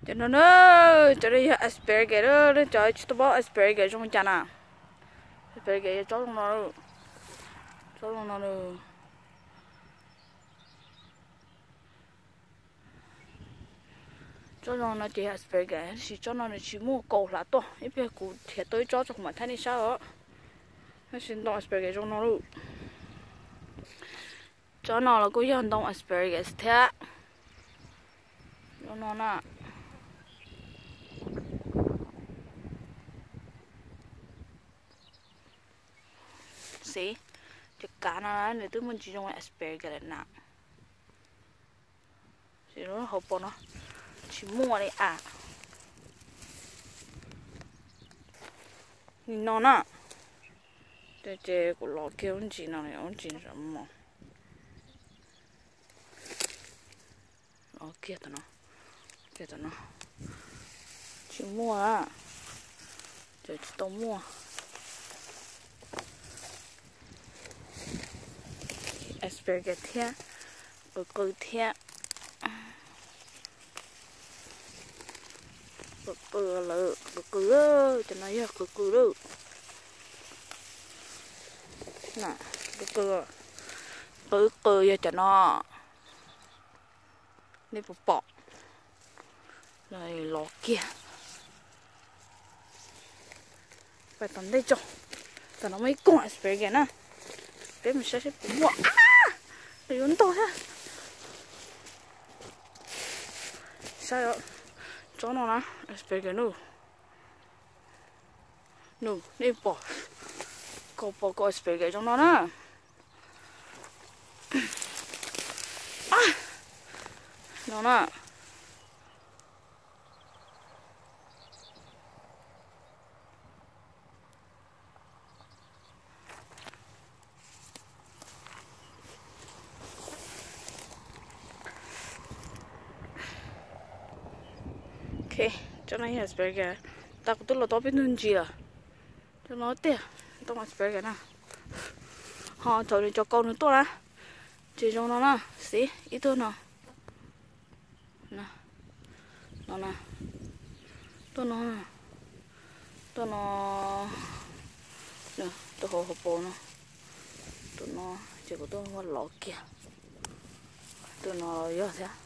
Cov no na, cov no yog asparagus, nej cov tsis tau paub asparagus zoo li cas na. Asparagus yog tsob zoo no, tsob zoo no. Tsob zoo no ces yog asparagus, tab sis tsob no nws tsis muaj kaus hlav tuaj. Ib pliag kuv nrhiav tau ib tsob tso kuv mam thaij nej saib os. Tab sis ntoo asparagus zoo no lauj. Tsob no los kuj yog ntoo asparagus thiab. Zoo no na. Xij, cov kav no nws twb muaj ntsis zoo li asparagus lawm na. Hauv paus no tsis muaj li a. Nim no na, ces kuv los kiag lub ntsis no, lub ntsis mos. Los kiag tom no, tsis muaj, ces tsis tau muaj. Asparagus thiab, qw qw thiab. Qw qw lawm, qw qw, cov no yog qw qw lawm. Qw qw, qw qw yog cov no. Nej puas pom? Los kiag. Pais tom ntej tso. Tom no muaj ib koog asparagus na. Peb mus saib seb puas muaj. Nws yuav ntog thiab. Saib tsob no na, asparagus nus. Nus, nej pom, koj pom koj asparagus zoo no na. No na. Ok, tsob no yog asparagus, tas kuv twb los tau peb tug ntsis lawm. Tsob no tiag, ntoo asparagus na. Ho thaum nws cov kaus nws tuaj na, ces zoo no na, xij ib tug no. No na, tuaj no, tuaj no, tuaj hauv hauv paus no, tus no, ces kuv tuaj los kiag, tus no los yog thiab.